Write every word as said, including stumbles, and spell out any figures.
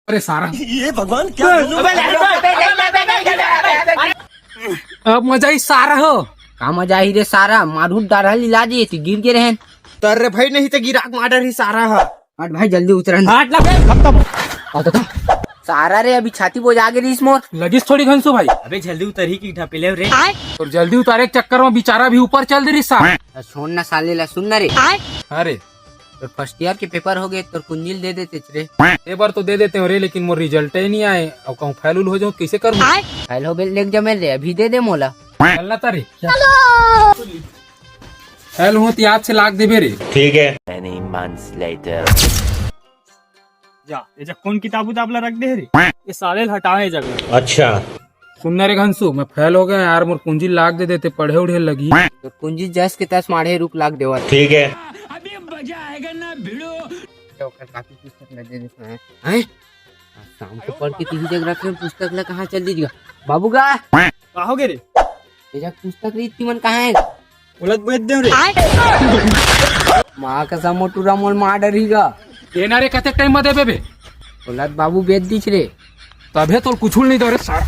अरे सारा, ये भगवान क्या? अब मजा ही सारा हो। का मजा ही रे सारा, मारू डारा लीला जी, तू गिर गे रहन। तर रे भाई, नहीं तो गिराक मार डरही सारा हा। हट भाई, जल्दी उतरन। हट ना बे, खत्म। आ तो था। सारा रे, अभी छाती बोजा गे रहीस मोर। लगिस थोड़ी घनसू भाई। अबे जल्दी उतरही कि ढपेले रे। और जल्दी उतारे के चक्कर में बेचारा भी ऊपर चल दे रहीस सारा। छोड़ ना साले ला, सुन ना रे। अरे। तोर फर्स्ट ईयर के पेपर हो गे, तोर कुंजी ल दे देते रे। ए बार तो दे देते हो रे, लेकिन मोर रिजल्ट ही नहीं आए। अब कहूँ फेल उल हो जाऊँ, कैसे करूँ? फेल हो बे, लेके जमे रे, अभी दे दे मोला। चलना तारे। फेल हो तो याद से लाग देबे रे। ठीक है। Many months later. जा, ये जा कौन किताब उताब ला रख दे रे? ये साले ल हटावे जगह। अच्छा। सुन ना रे घनसू, मैं फेल हो गया यार, मोर कुंजी लाग दे देते, पढ़े उढ़े लगी। तो कुंजी जस के तस माढ़े रुख लाग देवत। ठीक है। ओकर कापी पुस्तक ला दे देते हैं। हैं? शाम को पढ़ के तीही जगह रखे पुस्तक ला, कहाँ चल दीजिएगा बाबू का? का हो गे रे? ये जा पुस्तक रीति मन कहाँ है? ओला तो बेच देव रे। माँ कसम, मोटूरा मोल मार डरही गा। देना रे, कतेक टाइम में देबे बे? ओला तो बाबू बेच दीस रे। तभे तोल कुछ नहीं दो रे सारा।